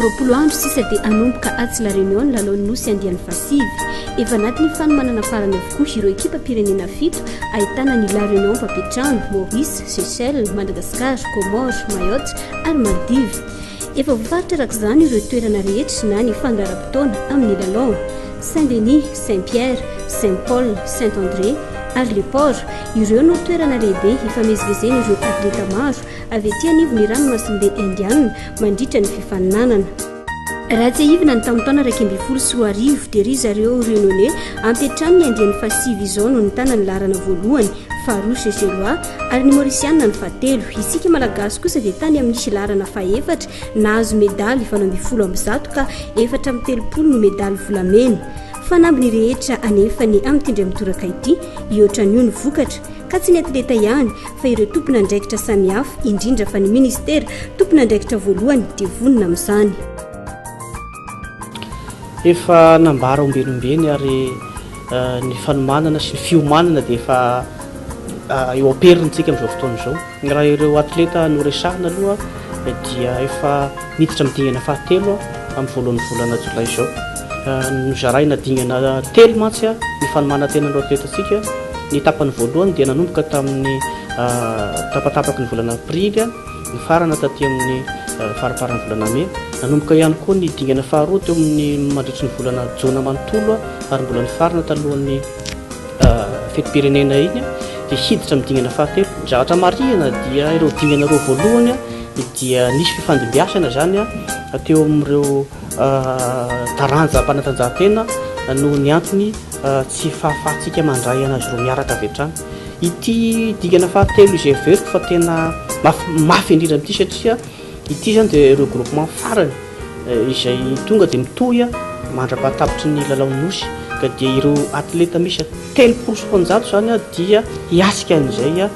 25 andro sisa dia hanomboka atsy La Réunion ny lalaon'ny Nosy andiany fahasivy. Efa anatin'ny fanomanana farany avokoa ireo ekipam-pirenena fito ahitana ny La Réunion mpampiantrano, Maurice, Seychelles, Madagascar, Comores, Mayotte ary Maldives. Efa voafaritra araka izany ireo toerana rehetra na ny fandaharam-potoana amin'ny lalao. Saint Denis, Saint Pierre, Saint Paul, Saint André ary Le Port, ireo no toerana lehibe hifamezivezen'ireo atleta maro avy aty anivon'ny ranomasimbe Indiana mandritra ny fifaninanana. Raha tsiahivina ny tamin'ny taona 2011 dia ry zareo Réunionnais ampiantrano ny andiany fahasivy izao no nitana ny laharana voalohany, faharoa Seychellois ary ny Maorisianina ny fahatelo. Isika Malagasy kosa dia tany amin'ny laharana fahefatra nahazo medaly 118 ka 34 no medaly volamena. Fanamby ny rehetra anefa ny amin'ity indray mitoraka ity, hihoatra an'io ny vokatra. Ka tsy ny atleta ihany fa ireo tompon'andraikitra samihafa, indrindra fa ny minisitera tompon'andraikitra voalohany dia vonona amin'izany. Efa nambara ombieny ombieny ary ny fanomanana sy ny fiomanana dia efa eo am-perintsika amin'izao fotoana izao. Raha ireo atleta noresahina aloha dia efa miditra amin'ny dingana fahatelo amin'ny voalohan'ny volana jolay izao. Nozaraina dingana telo mantsy ny fanomanan-tenan'ireo atletantsika. Ny tapany voalohany dia nanomboka tamin'ny tapatapaky ny volana aprily, nifarana taty amin'ny faramparan'ny volana mey. Nanomboka ihany koa ny dingana faharoa teo amin'ny mandritry ny volana jona manontolo ary mbola nifarana talohan'ny fetim-pirenena iny dia hiditra amin'ny dingana fahatelo. Ny zavatra marihina dia ireo dingana roa voalohany dia nisy fifandimbiasana izany teo amin'ireo taranjam-panatanjahantena noho ny antony tsy fahafahantsika mandray an'azy ireo miaraka avy hatrany. Ity dingana fahatelo izay heveriko fa tena mafy indrindra amin'ity satria ity izany dia ireo groupement farany izay tonga dia mitohy mandra-pahatapitry ny lalaon'ny Nosy ka dia ireo atleta miisa 230 izany dia hiatrika an'izay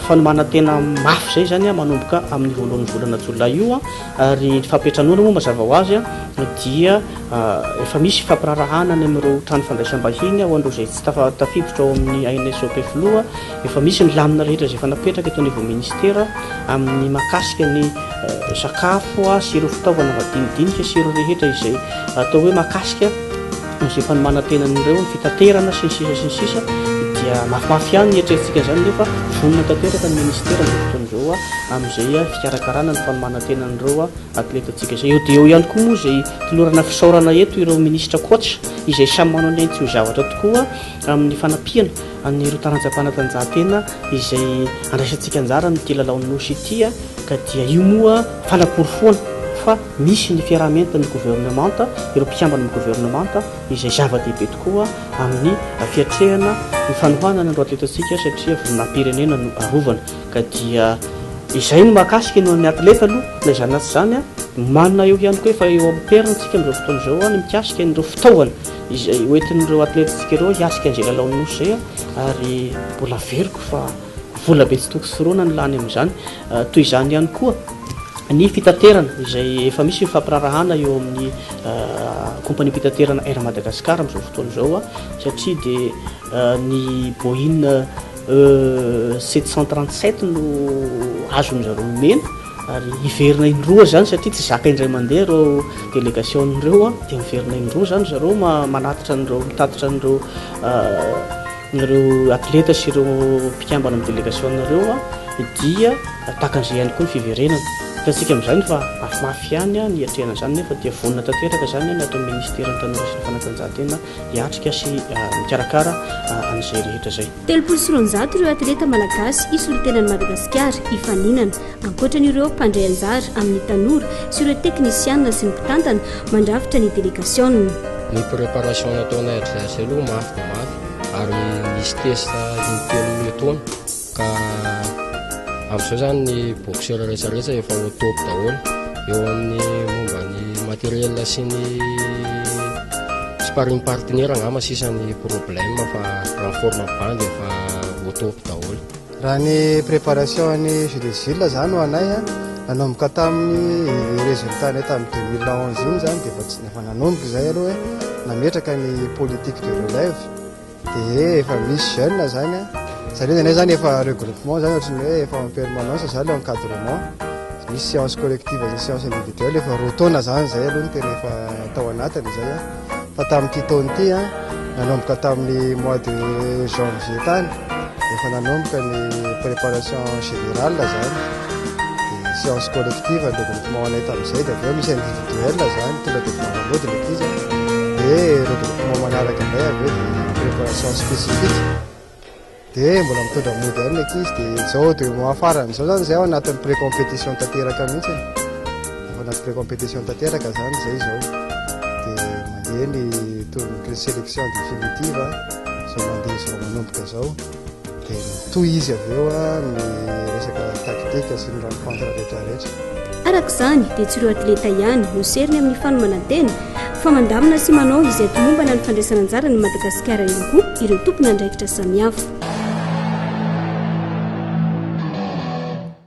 fanomanan-tena mafy izay izany manomboka amin'ny voalohan'ny volana jolay io ary ny fampiantranoana moa mazava ho azy dia efa misy fampiraharahana any amin'ireo trano fandraisam-bahiny ho an'ireo izay tsy tafiditra ao amin'ny ANSOP filoha. Efa misy ny lamina rehetra izay efa napetraka eto anivon'ny ministera amin'ny mahakasika ny sakafo sy ireo fitaovana madinidinika sy ireo rehetra izay atao hoe mahakasika izay fanomanan-tenan'ireo, ny fitaterana sy ny sisa sy ny sisa dia mafimafy ihany ny eritreretintsika an'izany nefa vonona tanteraka ny ministera amin'izao fotoana izao amin'izay fikarakarana ny fanomanan-tenan'ireo atletantsika izay. Eo dia eo ihany koa moa izay tolorana fisaorana eto ireo minisitra coach izay samy manao ny ainy tsy ho zavatra tokoa amin'ny fanampiana an'ireo taranjam-panatanjahantena izay andraisantsika anjara amin'ity lalaon'ny Nosy ity ka dia io moa fanaporofoana fa misy ny fiaraha-mientan'ny governemanta, ireo mpikambana amin'ny governemanta izay zava-dehibe tokoa amin'ny fiatrehana ny fanohanana ireo atletantsika satria voninahi-pirenena no arovana ka dia izay no mahakasika ny atleta aloha na izany na tsy izany manana eo ihany koa efa eo am-periny tsika amin'izao fotoana izao ny mikasika an'ireo fitaovana izay hoentin'ireo atletantsika ireo hiatrika an'izay lalaon'ny Nosy izay ary mbola averiko fa vola be tsy toko sy rona no lany amin'izany. Toy izany ihany koa ny fitaterana izay efa misy fifampiraharahana eo amin'ny kompaniam-pitaterana Air Madagascar amin'izao fotoana izao satria dia ny Boeing 737 no azon'ny zareo omena ary hiverina indroa izany satria tsy zaka indray mandeha ireo délégation ireo dia miverina indroa izany zareo manatitra an'ireo mitatitra an'ireo ireo atleta sy ireo mpikambana amin'ny délégation ireo dia tahaka an'izay ihany koa ny fiverenana. Hitantsika amin'izany fa mafimafy ihany ny hiatrehana izany nefa dia vonona tanteraka izany ny ato amin'ny ministeran'ny tanora sy ny fanatanjahantena hiatrika sy mikarakara an'izay rehetra izay. 230 ireo atleta malagasy hisolo tena an'i Madagasikara hifaninana, ankoatra an'ireo mpandray anjara amin'ny tanora sy ireo teknisianina sy ny mpitantana mandrafitra ny delegasiona. Ny préparation nataonay hatrizay aloha mafy dia mafy ary nisy test intelo etoana ka amin'izao izany ny boxeur rehetrarehetra efa au top daholo eo amin'ny momba ny matériel sy ny sparring partenaire angamba sisa ny problème fa renfort bandy efa au top daholo. Raha ny préparation ny Jeux des Îles zany ho anay a, nanomboka tamin'ny résultat nay tamin'ny 2011 iny zany dia efa tsy efa nanomboka izay aloha hoe nametraka ny politique de relève dia efa misy jeune zany a, zany hoe ny anay zany efa regroupement zany ohatran'ny hoe efa en permanence zany le encadrement. Misy séance collective sy séance individuelle, efa 2 taona zany zay aloha no tena efa tao anatiny zay a. Fa tamin'ity taona ity a, nanomboka tamin'ny mois de janvier tany efa nanomboka ny préparation générale zany, de séance collective ny regroupement anay tamin'izay, de avy eo misy individuel zany, tonga de miara-mody ny ankizy, de regroupement manaraka indray avy eo, de préparation spécifique, de mbola mitondra mody ihany ny ankizy. De zao 2 mois farany zao zany zay ao anatin'ny précompétition tanteraka mihitsy, efa anaty précompétition tanteraka zany zay zao, de mandeha ny tour sélection définitive zao, mandeha zao manomboka zao, de mitohy izy avy eo a ny resaka tactique sy ny rencontre rehetrarehetra. Araka izany dia tsy ireo atleta ihany no seriny amin'ny fanomanan-tena fa mandamina sy manao izay tomombana ny fandraisana anjara ny Madagasikara ihany koa ireo tompona andraikitra samihafa.